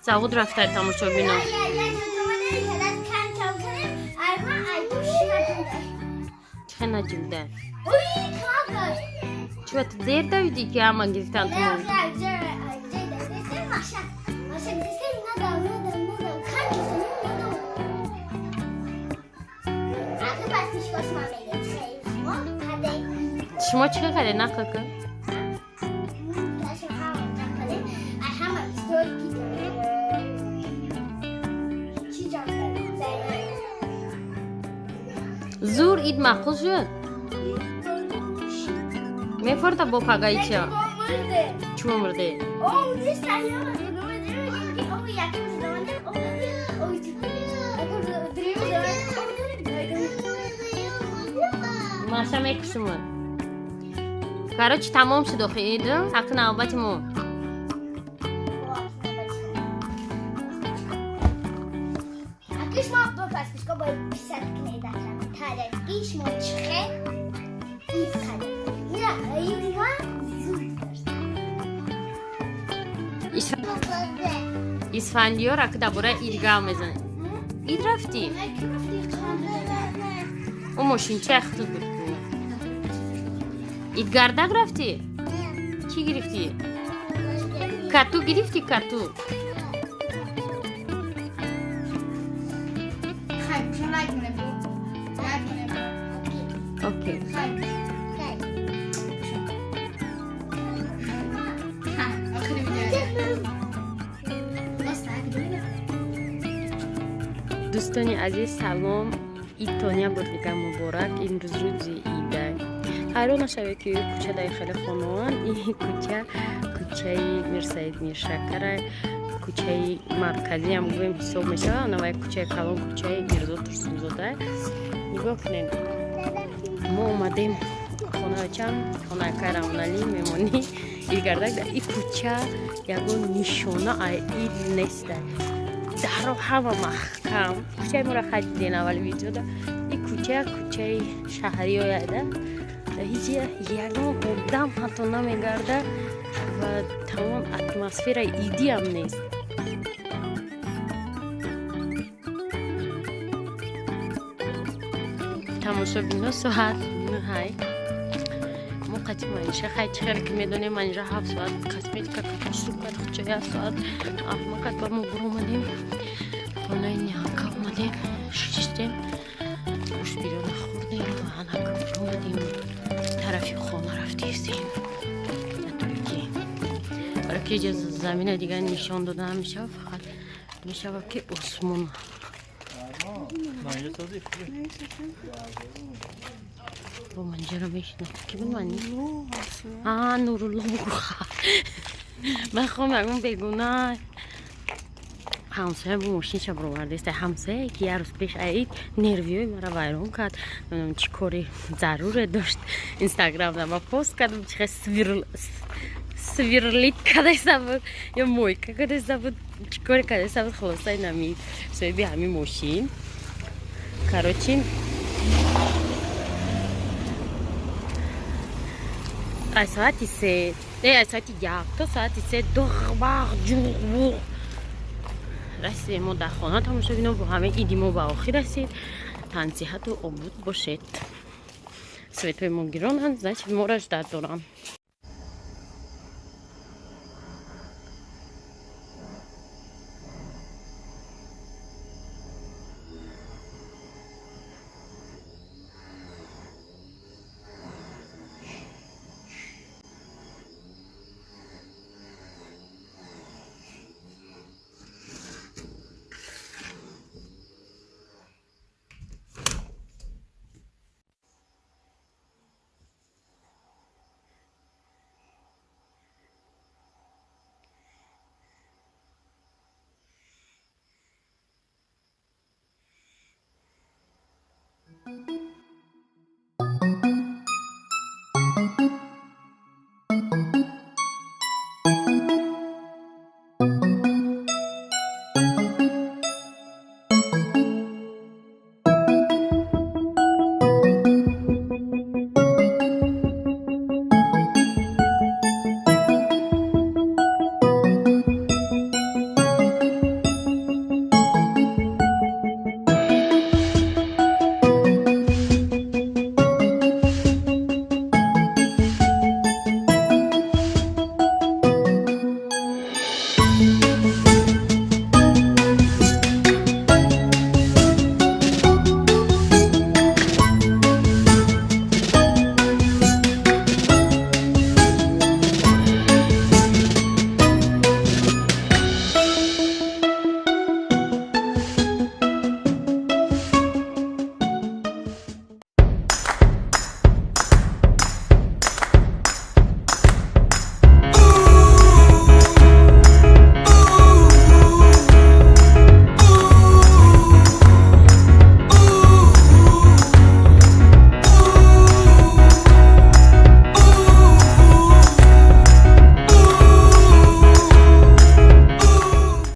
Завод рафтай, тамошобино. Чихе наҷилда? Чува ту дер давидӣ, ки ҳама гирифтан ту? Шумо чӣ кардед, нақл кун. Зур ид маъқул шуд? Мефорта бо пагаича чумо мурде? Маша мекушумад. Короче, тамом шуд охи ид, ҳаққи навбати мо. Исфандиёр ака дар бораи ид гап мезанад. Ид рафтӣ? Ӯ мошинчаи худут буд. Идгардак рафтӣ? Чӣ гирифтӣ? Кату гирифтӣ, кату? Окей. Дӯстони азиз, салом, идтоня буд дига муборак. Имрӯз рӯзи ида. Ҳайрон нашавед, ки кӯча дар хеле хонаанд. Ин кӯча кӯчаи Мирсаид Миршакара, кӯчаи марказиам гӯем ҳисоб мешавад. Навай кӯчаи калон, кӯчаи Мирзо Турсунзода. Нигоҳ кунед. Мо омадем хонаачам, хонаи Карамоналӣ, мемонӣ идгардак. Дар и кӯча ягон нишона ид неста, даро ҳама маҳкам. Кӯчаи моро хай диден аввали видеода. И кӯча кӯчаи шаҳрӣ ояда, ҳеҷ ягон одам ҳатто намегарда ва тамом атмосфераи идиам нест. Тамошобино, соат 9-ҳай. Мо қати Манижа, хай, чӣ хеле ки медонем, Манижа 7 соат косметика кард, хуча 1 соат аҳма кард. Ба мо буромадем, хонаи ниҳака омадем, шиштем, гӯшбирёна хӯрдем ва анак буромадем, тарафи хона рафтистем. Ки барои ки иҷа замина дигар нишон дода намешавад, фақат мешавад ки осмон. Бо манҷаро мешинохт, ки буд мани? А, Нурулло бугу. Ман хом ягон бегуна ҳамсоя бо мошинша бировардеста. Ҳамсояе ки як рӯз пеш аид нервиҳои мара вайрон кард. Намедонам, чӣ кори заруре дошт, Инстаграмда ма пост кардам, чихе сверлить кадаиста буд ё мойка кадаиста буд, чӣ коре кадаиста буд. Хулоса, инами соҳиби ҳамин мошин, короче, аз соати 3, аз соати 1 то соати 3 дуғбағ ҷуғбуғ. Расидем мо дар хона. Тамошобино, бо ҳамаи иди мо ба охир расид. Тансиҳату обуд бошед. Светҳои мо гиронанд, значит, моро ждать дорам.